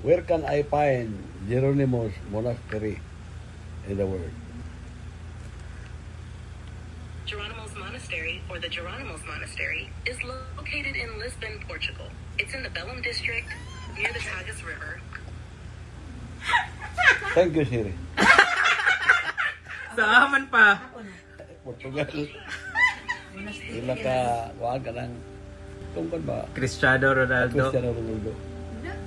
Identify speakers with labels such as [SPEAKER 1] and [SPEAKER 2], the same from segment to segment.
[SPEAKER 1] Where can I find Jeronimo's Monastery in the world?
[SPEAKER 2] Jeronimo's Monastery, or the Jeronimo's Monastery, is located in Lisbon, Portugal. It's in the Belém district, near the Tagus River.
[SPEAKER 1] Thank you, Siri.
[SPEAKER 3] Sa man pa.
[SPEAKER 1] Portugal. Ila ka, kuhaan ka ng tungkol ba?
[SPEAKER 3] Cristiano Ronaldo.
[SPEAKER 1] Cristiano Ronaldo.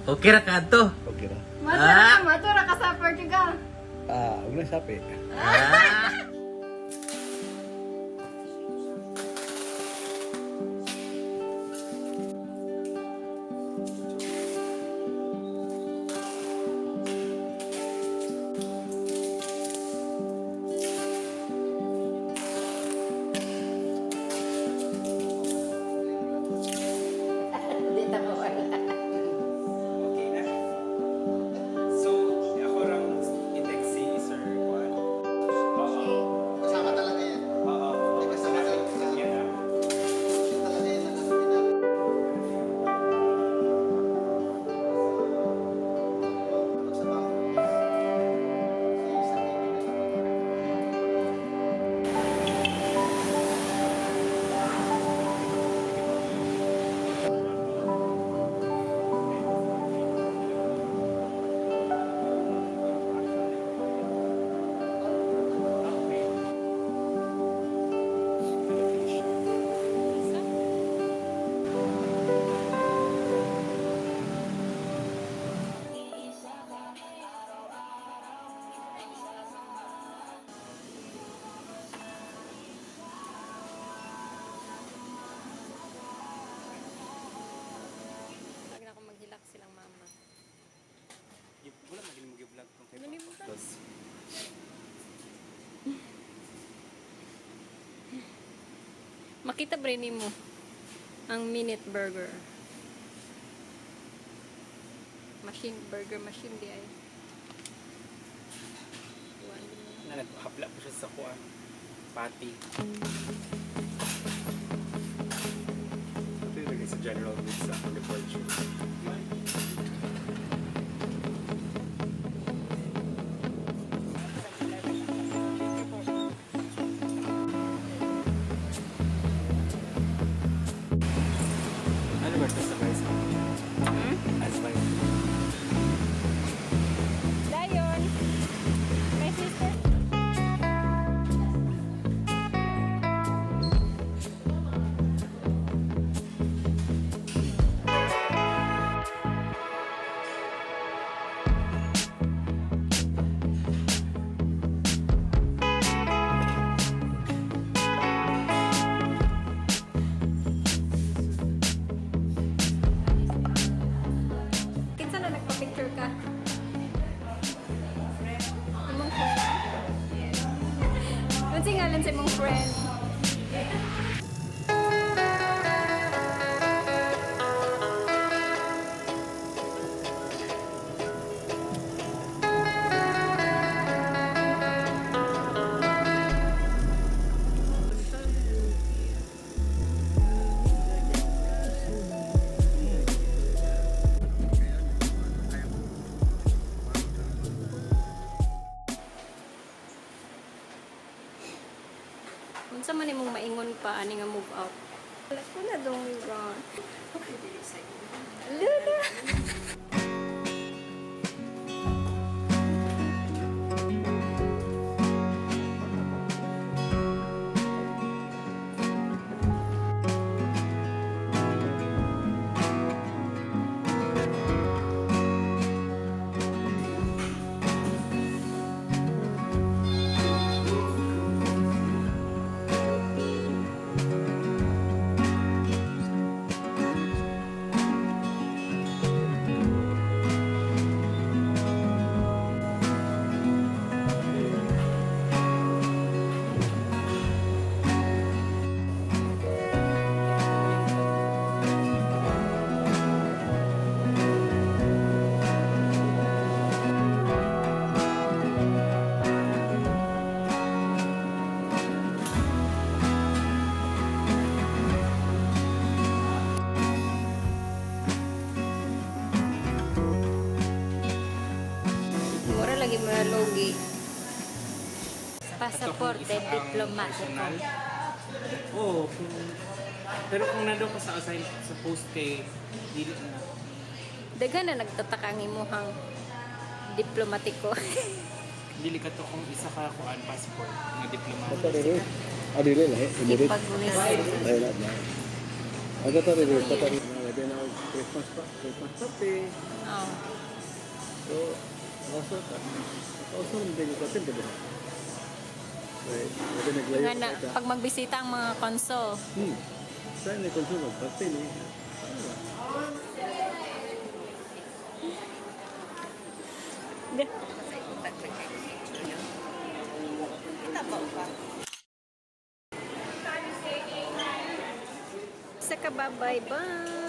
[SPEAKER 3] Okay ra ka to.
[SPEAKER 1] Okay ra.
[SPEAKER 4] Matura ka, matura ka sa Portugal.
[SPEAKER 1] Ah, huwag na sapi.
[SPEAKER 3] Ah.
[SPEAKER 5] Okay na. So, ako rang i-text si Sir Juan. Oo.
[SPEAKER 6] Kasama talaga yan.
[SPEAKER 5] Oo.
[SPEAKER 6] May kasama talaga.
[SPEAKER 5] Yan na.
[SPEAKER 6] Yun talaga yan ang pinag- Sa mga- sa isang
[SPEAKER 4] Lagi na akong maghilak silang mama.
[SPEAKER 5] Wala maging mag-vlog tong kay Papa. Tapos,
[SPEAKER 4] Makita ba rin mo ang minute burger? Machine, burger machine di ay.
[SPEAKER 5] na naghapla po siya sa kuan. Patty. Ito yung lagay sa general needs sa akong departure. Ano ba ito sa vice? As vice.
[SPEAKER 4] Dayon! My sister! Kinsa na nagpa-picture ka? Imong friend. Unsa ngalan sa imong friend? Unsa man imong maingon pa ani nga move out? Wala ko na dong wrong. Lula. Lagi mo na logi. Pasaporte
[SPEAKER 5] Ito kung isa ang
[SPEAKER 4] diplomatiko.
[SPEAKER 5] personal. Oo, pero kung nandun ko sa assign sa post kay dili na.
[SPEAKER 4] Daghan na nagtataka ang imuhang diplomatiko.
[SPEAKER 5] Dili ka to kung isa ka kuan passport nga diplomatic.
[SPEAKER 1] Basta rin. Ah, dili lahi. Imurit.
[SPEAKER 4] Ipag-wish.
[SPEAKER 1] Lahi na. Lahi. Ang kata rin. Kata rin. Labi na ako Christmas pa. Christmas party.
[SPEAKER 4] Oh.
[SPEAKER 1] So, nasa ka. Nakausa naman din yung katin, diba? Right. Labi naglayo
[SPEAKER 4] Nga na,
[SPEAKER 1] ka.
[SPEAKER 4] pag magbisita ang mga konso,
[SPEAKER 1] Saan ni consumer? Party ni.
[SPEAKER 4] Sa kababay, bye!